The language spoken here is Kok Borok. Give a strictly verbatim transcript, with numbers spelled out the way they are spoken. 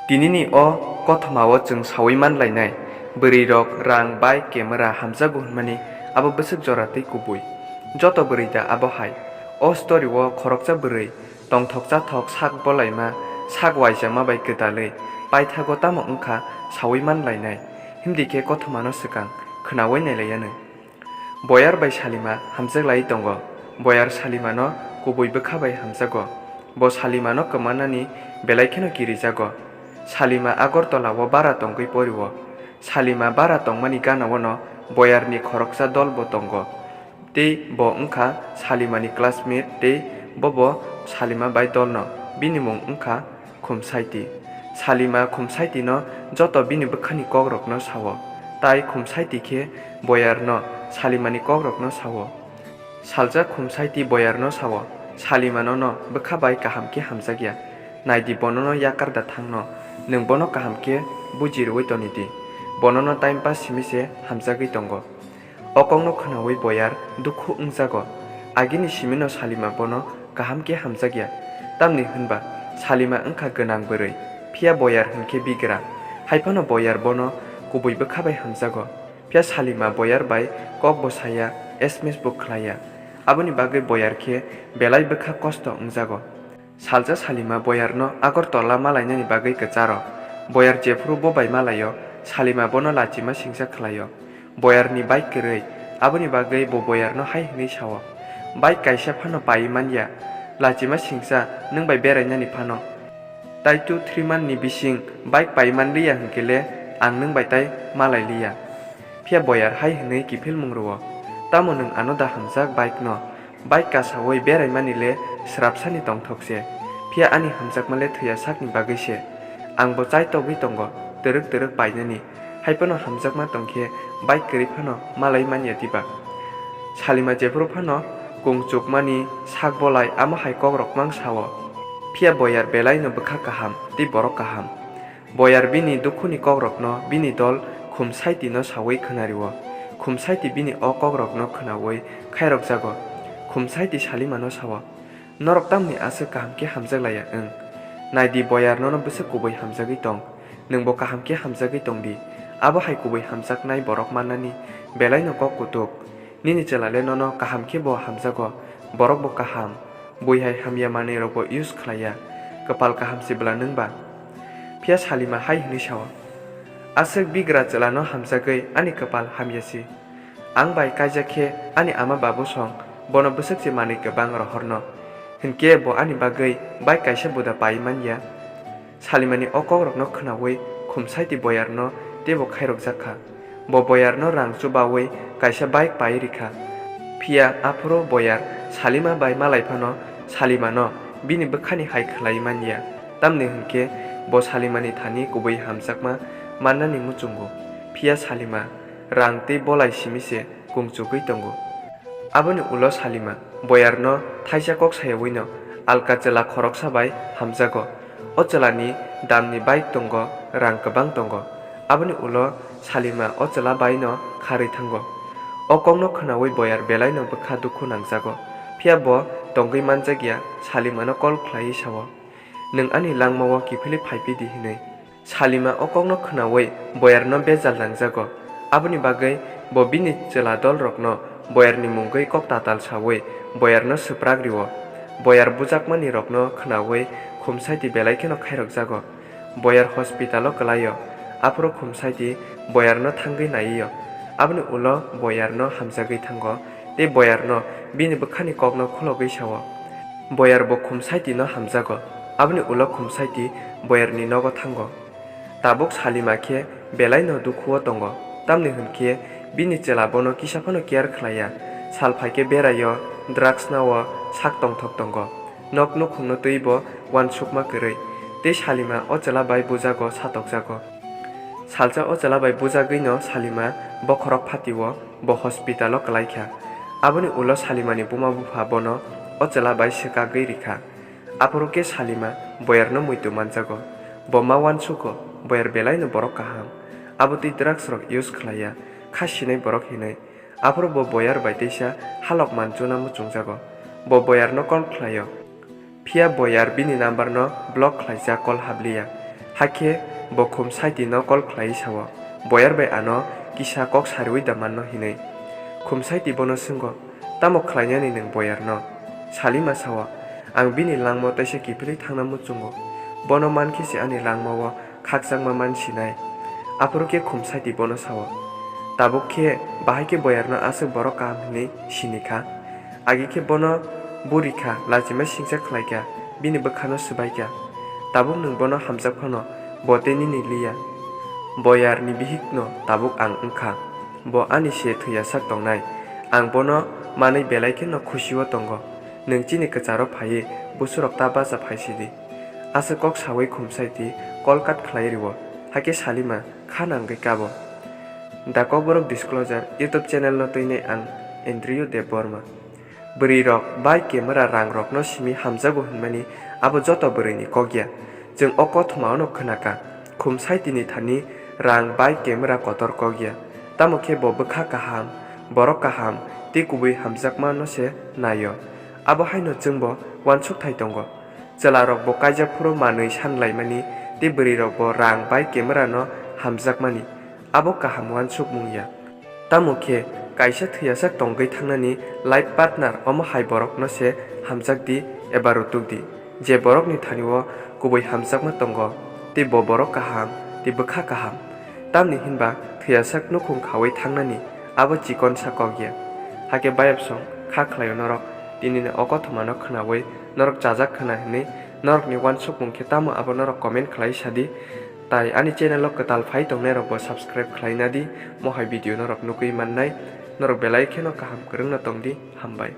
Tinini o kothoma o chwng sawi man lainai, bwrwi rok rang, bike, camera hamjago hwnmani abo bwswk jora tei kubui. Joto bwrwi da abo hai. O story o khoroksa bwrwi tongthok chathok sak bolaima, sak waijama bai gwdalwi paithago tamo wngkha sawi man lainai. Himdi khe kothoma no swkang khwnawi nai laiyanw. Boyar bai Salima hamjak lai tongo. Boyar Salima no kubui bwkha bai hamjago. Bo Salima no kwmanani belai kheno kirijago. Salima Agartala o bara tongwi porio. Salima bara tongmani gana o no Boyar ni khoroksa dol bo tongo. Tei bo wngkha Salima ni classmate tei bo bo Salima bai dol no. Bini mung wngkha Khumsaiti. Salima Khumsaiti no joto bini bwkhani kok rok no sao. Tai Khumsaiti khe Boyar no Salima ni kok rok no sao. Salsa Khumsaiti Boyar no sao, Salima no no bwkha bai kaham khe hamjakya. Naidi bono no yakar da thang no, nwng bono kaham khe buji rwui toni di. Bono no time pass simi se hamjagwi tongo. O kok no khwnawi Boyar dukhu wngjago. Agini simi no Salima bono kaham khe hamjakya. Tamni hwnba Salima wngkha gwnang bwrwi, phiya Boyar hwnkhe bigra. Haiphano Boyar bono kubui bwkha bai hamjago. Phiya Salima Boyar bai kok bo saya, S M S bo khlaiya. Aboni bagwi Boyar khe belai bwkha kosto wngjago. Salsa Salima Boyar no Agartala malainani bagwi kwcharo. Boyar jephuru bo bai malaio, Salima bono lachima singsa khlaio. Boyar ni bike kwrwi, aboni bagwi bo Boyar no hai hwnwi sao, "Bike kaisa phano paiwi manya, lachima singsa nwng bai berainani phano. Tai two three month ni bising bike paiwi man liya hwnkhe le ang nwng bai tai malai liya." Phiya Boyar hai hwnwi kiphilmung rwo, "Tamo nwng ano da hamjak bike no? Bike kasawi beraimani le srapsani tongthok se. Phiya ani hamjakma le thwiya sakni bagwi se. Ang bo chai togwi tongo twrwk twrwk painani. Haiphano hamjakma tongkhe bike kwrwi phano malai manya diba?" Salima jephuru phano kung chukmani sak bolai amo hai kokrok mang sao. Phiya Boyar belaino bwkha kaham tei borok kaham. Boyar bini dukhuni kokrokno bini dol Khumsaiti no sawi khwnario. Khumsaiti bini o kokrokno khwnawi khairokjago. Khumsaiti Salima no sao, "Norok tamni aswk kaham khe hamjak laiya wng? Naidi Boyar nono bwswk kubui hamjagwi tong. Nwngbo kaham khe hamjagwi tong di. Abo hai kubui hamjaknai borok mannani belaino kok kutuk. Nini chwla le nono kaham khe bo hamjago, borok bo kaham. Bui hai hamya manwi rok bo use khlaiya. Kwpal kaham se bwla nwng ba?" Phiya Salima hai hwnwi sao, "Aswk bigra chwla no hamjagwi ani kwpal hamya si. Ang bai kaijak khe ani ama babu song bono bwswk se manwi kwbang rohorno. Hinkhe bo ani bagwi bike kaisa buda paiwi manya." Salimani o kokrokno khwnawi Khumsaiti Boyarno teibo khairokjak kha. Bo Boyarno rang chubawi kaisa bike paiwi rikha. Phiya aphuru Boyar Salima bai malai phano Salimano bini bwkhani hai khlaiwi manya. Tamni hwnkhe bo Salimani thani kubui hamjakma mannani muchungo. Phiya Salima rang tei bolai simi se kung chugwi tongo. Aboni ulo Salima Boyarno thaisa kok sayawino alka chwla khoroksa bai hamjago. O chwlani damni bike tongo, rang kwbang tongo. Aboni ulo Salima o chwla baino kharwi thango. O kokno khwnawi Boyar belaino bwkha dukhu nangjago. Phiya bo tongwi manjakya, Salimano call khlaiwi sao, "Nwng ani langmao kiphilwi phaiphidi," hinwi. Salima o kokno khwnawi Boyarno bejal nangjago. Aboni bagwi bo bini chwla dolrokno Boyarni mungwi kok tatal sawi Boyarno swprak rio. Boyar bujakmani rokno khwnawi Khumsaiti belai kheno khairokjago. Boyar hospitalo kwlaio, aphuru Khumsaiti Boyarno thangwi naio. Aboni ulo Boyarno hamjagwi thango tei Boyarno bini bwkhani kokno khulogwi sao. Boyar bo Khumsaitino hamjago. Aboni ulo Khumsaiti Boyarni nogo thango. Tabuk Salima khe belaino dukhuo tongo, tamni hwnkhe bini chwla bono kisa phano care khlaiya. Sal phaikhe beraio, drugs nao, sak tongthok tongo. Nok nukhungno twibo uansukma kwrwi. Tei Salima o chwla bai bujago satokjago. Salsa o chwla bai bujagwino Salima bokhorok phatio, bo hospitalo kwlaikha. Aboni ulo Salimani buma bupha bono o chwla bai swkagwi rikha. Aphuru khe Salima Boyarno muitu manjago. Bo ma uansugo, Boyar belaino borok kaham. Abo twi drugs rok use khlaiya, kha sinai borok hinwi. Aphuru bo Boyar bai teisa halok manchuna muchungjago. Bo Boyarno call khlaio. Phiya Boyar bini number no block khlaijak, call habliya. Hakhe bo Khumsaiti no kol khlaiwi sao, "Boyar bai ano kisa kok sariwi da manno," hinwi. Khumsaiti bono swngo, "Tamo khlainani nwng boyar no?" Salima sao, "Ang bini langmao teisa kiphilwi thangna muchungo. Bono mankhe se ani langmao khakchangma man sinai." Aphuru khe Khumsaiti bono sao, "Tabuk khe bahai khe boyar no aswk borok kaham hinwi sini kha. Agi khe bono buri kha, lachima singcha khlai kha, bini bwkha no swbai kha. Tabuk nwng bono hamjak phano bo tei nini liya. Boyar ni bihik no tabuk ang wngkha. Bo ani se thwiyasak tongnai. Ang bono manwi belai khe no khusi o tongo. Nwng chini kwcharo phaiwi busurok ta bacha phaisidi." Aswk kok sawi Khumsaiti kol cut khlai rwo, hakhe Salima kha nangwi kabo. The Kokborok Disclosure YouTube channel no twinai ang Andrew Debbarma. Bwrwi rok bai camera rang rok no simi hamjago hinmani abo joto bwrwi ni kok ya. Chwng o kothoma o no khwnaka, Khumsaiti ni thani rang bai camera kotor kok ya. Tamo khe bo bwkha kaham, borok kaham tei kubui hamjakma no se naio. Abo haino chwngbo uansuk thai tongo. Chwlarokbo kaijak phuru manwi san laimani tei bwrwirokbo rang bai camera no hamjakmani, abo kaham uansukmung ya. Tamo khe kaisa thwiyasak tongwi thangnani life partner omo hai borokno se hamjak di eba rutuk di, je borokni thani o kubui hamjakma tongo tei bo borok kaham tei bwkha kaham. Tamni hinba thwiyasak nukhung khawi thangnani abo chikonsa kok ya. Hakhe bayapsong kha khlaio norok, tinini o kothomano khwnawi norok chajak khwna hinwi norokni uansukmung khe tamo abo norok comment khlai sadi. Tai ani channel o kwtal phai tongnairokbo subscribe khlai nadi, mohai video norok nugwi mannai. Norok belai kheno kaham kwrwngno tongdi, hambai.